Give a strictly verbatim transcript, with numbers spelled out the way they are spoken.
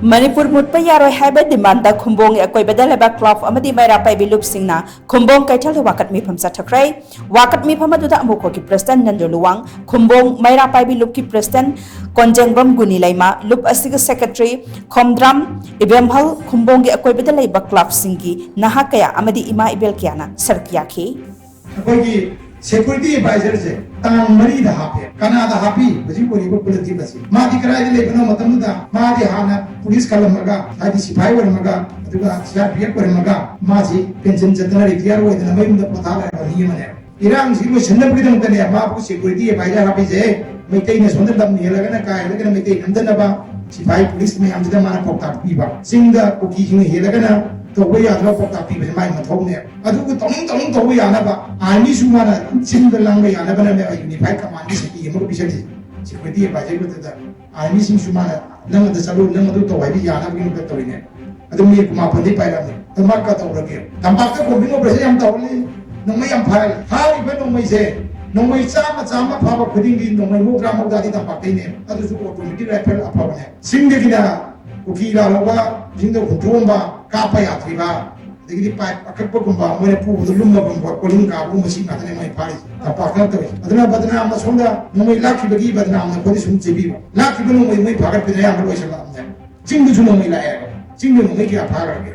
ꯃꯅꯤꯄꯨꯔ ꯃꯨꯠꯄ ꯌꯥꯔꯣꯏ ꯍꯥꯏꯕ ꯗꯤꯃꯥꯟꯗ ꯈꯨꯝꯕꯣꯡꯒꯤ ꯑꯀꯣꯏꯕꯗ ꯂꯩꯕ ꯀ꯭ꯂꯕ ꯑꯃꯗꯤ ꯃꯩꯔꯥ ꯄꯥꯏꯕꯤ ꯂꯨꯞꯁꯤꯡꯅ ꯈꯨꯝꯕꯣꯡ ꯀꯩꯊꯦꯜꯗ ꯋꯥꯀꯠ ꯃꯤꯐꯝ ꯆꯠꯊꯈ꯭ꯔꯦ꯫ ꯋꯥꯀꯠ ꯃꯤꯐꯝ ꯑꯗꯨꯗ ꯑꯃꯨꯈꯣꯒꯤ ꯄ꯭ꯔꯦꯁꯤꯗꯦꯟꯠ ꯅꯟꯗꯨ ꯂꯨꯋꯥꯡ, ꯈꯨꯝꯕꯣꯡ ꯃꯩꯔꯥ ꯄꯥꯏꯕꯤ ꯂꯨꯞꯀꯤ ꯄ꯭ꯔꯦꯁꯤꯗꯦꯟꯠ ꯀꯣꯟꯖꯦꯡꯕꯝ ꯒꯨꯅꯤ ꯂꯩꯃ, ꯂꯨꯞ ꯑꯁꯤꯒꯤ ꯁꯦꯀ꯭ꯔꯦꯇꯔꯤ ꯈꯣꯝꯗ꯭ꯔꯥꯝ ꯏꯕꯦꯝꯍꯜ, ꯈꯨꯝꯕꯣꯡꯒꯤ ꯑꯀꯣꯏꯕꯗ ꯂꯩꯕ ꯀ꯭ꯂꯕꯁꯤꯡꯒꯤ ꯅꯍꯥ ꯀꯌꯥ ꯑꯃꯗꯤ ꯏꯃꯥ ꯏꯕꯦꯜ ꯀꯌꯥꯅ ꯁꯔꯨꯛ ꯌꯥꯈꯤ꯫ ꯑꯩꯈꯣꯏꯒꯤ ꯁꯦꯀ꯭ꯌꯨꯔꯤꯇꯤ ꯑꯦꯗꯚꯥꯏꯖꯔꯁꯦ ꯇꯥꯡ ꯃꯔꯤꯗ ꯍꯥꯞꯄꯦ꯫ ꯀꯅꯥꯗ ꯍꯥꯞꯄꯤ? ꯍꯧꯖꯤꯛ ꯑꯣꯏꯔꯤꯕ ꯀꯨꯂꯗꯤꯞ ꯑꯁꯤ꯫ ꯃꯥꯗꯤ ꯀꯗꯥꯏꯗ ꯂꯩꯕꯅꯣ? ꯃꯇꯝꯗꯨꯗ ꯃꯥꯗꯤ ꯍꯥꯟꯅ ꯄꯨꯂꯤꯁ ꯈꯜꯂꯝꯃꯒ, ꯍꯥꯏꯗꯤ ꯁꯤꯐꯥꯏ ꯑꯣꯏꯔꯝꯃꯒ, ꯑꯗꯨꯒ ꯁꯤ ꯑꯥꯔ ꯄꯤ ꯑꯦꯐ ꯑꯣꯏꯔꯝꯃꯒ, ꯃꯥꯁꯤ ꯄꯦꯟꯁꯤꯟ ꯆꯠꯇꯅ ꯔꯤꯇꯤꯌꯥꯔ ꯑꯣꯏꯗꯅ ꯃꯌꯨꯝꯗ ꯄꯣꯊꯥ ꯂꯩꯔꯕ ꯃꯤ ꯑꯃꯅꯦꯕ꯫ ꯏꯔꯥꯡꯁꯤ ꯂꯣꯏꯁꯤꯟꯅꯕꯒꯤꯗꯃꯛꯇꯅꯦ ꯃꯥꯕꯨ ꯁꯦꯀ꯭ꯌꯨꯔꯤꯇꯤ ꯑꯦꯗꯚꯥꯏꯖꯔ ꯍꯥꯞꯄꯤꯁꯦ꯫ ꯃꯩꯇꯩꯅ ꯁꯣꯝꯗ ꯂꯝ ꯍꯦꯜꯂꯒꯅ, ꯀꯥ ꯍꯦꯜꯂꯒꯅ ꯃꯩꯇꯩ ꯅꯝꯗꯅꯕ ꯁꯤꯐꯥꯏ ꯄꯨꯂꯤꯁ ꯃꯌꯥꯝꯁꯤꯗ ꯃꯥꯅ ꯄꯥꯎꯇꯥꯛ ꯄꯤꯕ꯫ ꯆꯤꯡꯗ ꯀꯨꯀꯤꯁꯤꯡꯅ ꯍꯦꯜꯂꯒꯅ ꯇꯧꯕ ꯌꯥꯗꯕ ꯄꯥꯎꯇꯥꯛ ꯄꯤꯕꯁꯦ ꯃꯥꯒꯤ ꯃꯊꯧꯅꯦꯕ꯫ ꯑꯗꯨꯒ ꯇꯧꯅꯤꯡ ꯇꯧꯅꯤꯡ ꯇꯧꯕ ꯌꯥꯅꯕ ꯑꯥꯔꯃꯤꯁꯨ ꯃꯥꯅ ꯆꯤꯟꯗ ꯂꯥꯡꯕ ꯌꯥꯅꯕꯅꯦꯕ ꯌꯨꯅꯤꯐꯥꯏꯠ ꯀꯃꯥꯟꯒꯤ ꯁꯛꯇꯤ ꯑꯃꯒ ꯄꯤꯁꯜꯂꯤꯁꯦ꯫ ꯁꯦꯀ꯭ꯌꯨꯔꯤꯇꯤ ꯑꯦꯗꯚꯥꯏꯖꯔꯒꯤ ꯃꯊꯛꯇ ꯑꯥꯔꯃꯤꯁꯤꯡꯁꯨ ꯃꯥꯅ ꯅꯪ ꯑꯗꯨ ꯆꯠꯂꯨ, ꯅꯪ ꯑꯗꯨ ꯇꯧ ꯍꯥꯏꯕ ꯌꯥꯅꯕꯒꯤꯗꯃꯛꯇ ꯇꯧꯔꯤꯅꯦ꯫ ꯑꯗꯨ ꯃꯤ ꯀꯨꯃꯥ ꯄꯟꯗꯤ ꯄꯥꯏꯔꯝꯃꯤ꯫ ꯑꯗꯨ ꯃꯥ ꯀꯗꯧꯔꯒꯦ? ꯇꯝꯄꯥꯛꯇ ꯀꯣꯝꯕꯤꯡ ꯑꯣꯄꯔꯦꯁꯟ ꯌꯥꯝ ꯇꯧꯍꯜꯂꯤ꯫ ꯅꯣꯡꯃꯩ ꯌꯥꯝ ꯐꯥꯔꯤ꯫ ꯐꯥꯔꯤꯕ ꯅꯣꯡꯃꯩꯁꯦ, ꯅꯣꯡꯃꯩ ꯆꯥꯝꯃ, ꯆꯥꯝꯃ ꯐꯥꯕ ꯈꯨꯗꯤꯡꯒꯤ ꯅꯣꯡꯃꯩ ꯃꯧꯗ꯭ꯔꯥ, ꯃꯧꯗ꯭ꯔꯥꯗꯤ ꯇꯝꯄꯥꯛꯇꯩꯅꯦ꯫ ꯑꯗꯨꯁꯨ ꯑꯣꯇꯣꯃꯦꯇꯤꯛ ꯔꯥꯏꯐꯜ ꯑꯐꯕꯅꯦ꯫ ꯆꯤꯡꯗꯒꯤꯅ ꯀꯨꯀꯤ ꯂꯥꯜꯍꯧꯕ, ꯆꯤꯡꯗ ꯍꯨꯟꯗꯣꯛꯑꯝꯕ, ꯀꯥꯞꯄ ꯌꯥꯗ꯭ꯔꯤꯕ, ꯑꯗꯒꯤꯗꯤ ꯄꯥꯏꯞ ꯑꯀꯛꯄꯒꯨꯝꯕ, ꯃꯣꯏꯅ ꯄꯨꯕꯗ ꯂꯨꯝꯕꯒꯨꯝꯕ, ꯀꯣꯂꯤꯡ ꯀꯥꯕꯒꯨꯝꯕ, ꯁꯤ ꯉꯥꯛꯇꯅꯦ ꯃꯣꯏ ꯐꯥꯔꯤꯁꯦ꯫ ꯇꯝꯄꯥꯛꯇ ꯅꯠꯇꯕ꯫ ꯑꯗꯨꯅ ꯕꯗꯅꯥꯝ ꯑꯁꯣꯝꯗ ꯅꯣꯡꯃꯩ ꯂꯥꯛꯈꯤꯕꯒꯤ ꯕꯗꯅꯥꯝꯅ ꯑꯩꯈꯣꯏꯗ ꯁꯨꯝ ꯆꯦꯕꯤꯕ꯫ ꯂꯥꯛꯈꯤꯕ ꯅꯣꯡꯃꯩ ꯃꯣꯏ ꯐꯥꯒꯠꯄꯗ ꯑꯌꯥꯝꯕ ꯂꯣꯏꯁꯤꯜꯂꯛꯑꯕꯅꯦꯕ꯫ ꯆꯤꯡꯗꯁꯨ ꯅꯣꯡꯃꯩ ꯂꯥꯛꯑꯦꯕ꯫ ꯆꯤꯡꯗ ꯅꯣꯡꯃꯩ ꯀꯌꯥ ꯐꯥꯈ꯭ꯔꯒꯦ?